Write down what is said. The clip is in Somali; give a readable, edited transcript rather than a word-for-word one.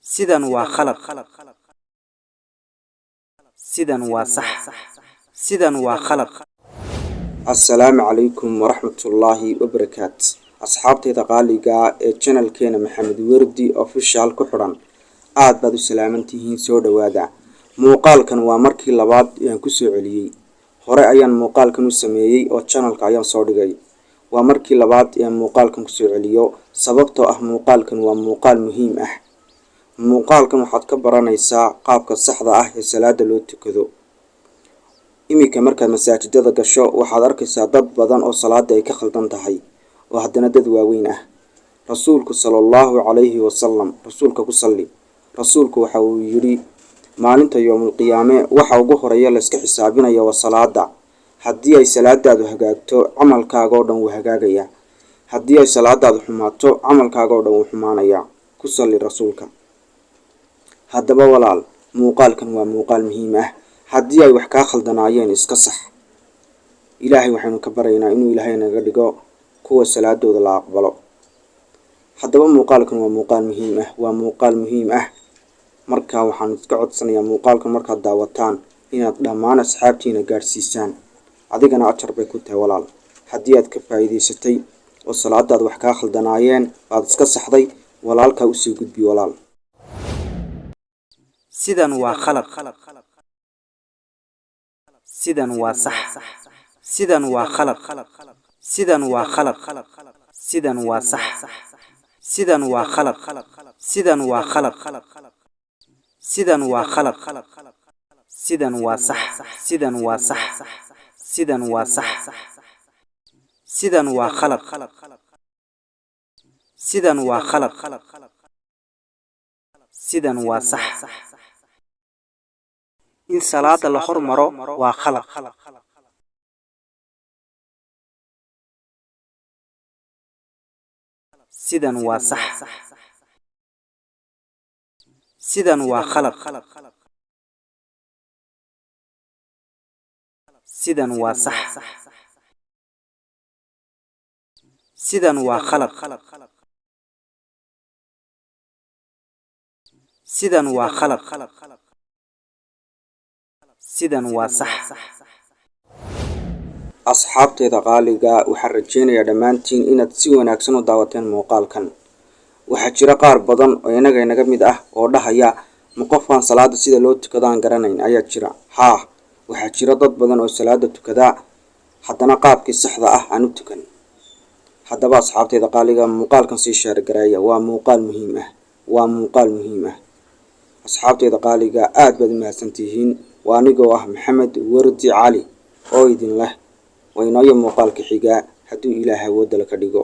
Sidan waa khalad. Sidan waa sax. Sidan waa khalad. Assalaamu calaykum waraxmatullaahi wabarakaat. Asxaabtayda qaaliga ee channelkeena Maxamed Wardi Official ku xidhan, aad baad u salaaman tihiin. Soo dhowaada. Muuqaalkan waa markii labaad ayaan kusoo celiyey. Hore ayaan muuqaalkan u sameeyey oo channelka ayaan soo dhigay. Waa markii labaad ayaan muuqaalkan kusoo celiyo, sababtoo ah muuqaalkan waa muuqaal muhiim ah. Muuqaalkan waxaad ka baranaysaa qaabka saxda ah ee salaada loo tukado. Iminka markaad masaajidada gasho, waxaad arkaysaa dad badan oo salaada ay ka khaldan tahay, oo haddana dad waaweyn ah. Rasuulku sala allahu calayhi wasalam, rasuulka ku salli, rasuulku waxa uu yidhi: maalinta yoomul qiyaame waxa ugu horeeya layska xisaabinaya waa salaada. Haddii ay salaadaadu hagaagto, camalkaaga oo dhan wuu hagaagayaa. Haddii ay salaadaadu xumaato, camalkaaga oo dhan wuu xumaanayaa. Ku salli rasuulka. Haddaba walaal, muuqaalkan waa muuqaal muhiim ah. Haddii ay wax kaa khaldanaayeen, iska sax. Ilaahay waxaynu ka baryaynaa inuu Ilaahay naga dhigo kuwa salaadooda la aqbalo. Haddaba muuqaalkan waa muuqaal muhiim ah, waa muuqaal muhiim ah. Marka waxaan iska codsanayaa, muuqaalkan markaad daawataan, inaad dhammaan asxaabtiina gaadhsiisaan. Adigana ajar bay ku tahay, walaal. Haddii aad ka faa'iidaysatay oo salaadaad wax kaa khaldanaayeen aad iska saxday, walaalkaa usii gudbi, walaal. Sidan waa khalad. Sidan waa sax. Sidan waa khalad. Sidan waa khalad. Sidan waa sax. Sidan waa khalad. Sidan waa khalad. Sidan waa khalad. Sidan waa sax. Sidan waa sax. Sidan waa sax. Sidan waa khalad. Sidan waa khalad. Sidan waa sax. In salaada la hormaro waa khalad. Sidan waa sax. Sidan waa khalad. Sidan waa sax. Sidan waa khalad. Sidan waa khalad. Sidan waa sax. Asxaabteyda qaaliga, waxaan rajeynayaa dhammaantiin inaad si wanaagsan u daawateen muuqaalkan. Waxaa jira qaar badan oo inaga inaga mid ah oo dhahaya: ma qofkaan salaada sida loo tukado aan garanayn ayaa jira? Haa, waxaa jira dad badan oo salaada tukadaa, haddana qaabkii saxda ah aan u tukan. Haddaba asxaabteyda qaaliga, muuqaalkan sii share gareeya. Waa muuqaal muhiim ah, waa muuqaal muhiim ah. Asxaabteyda qaaliga, aad baad u mahadsantihiin. Waa anigoo ah Maxamed Wardi Cali oo idin leh waynooyo muuqaalka xigaa, hadduu Ilaah awoodala ka dhigo.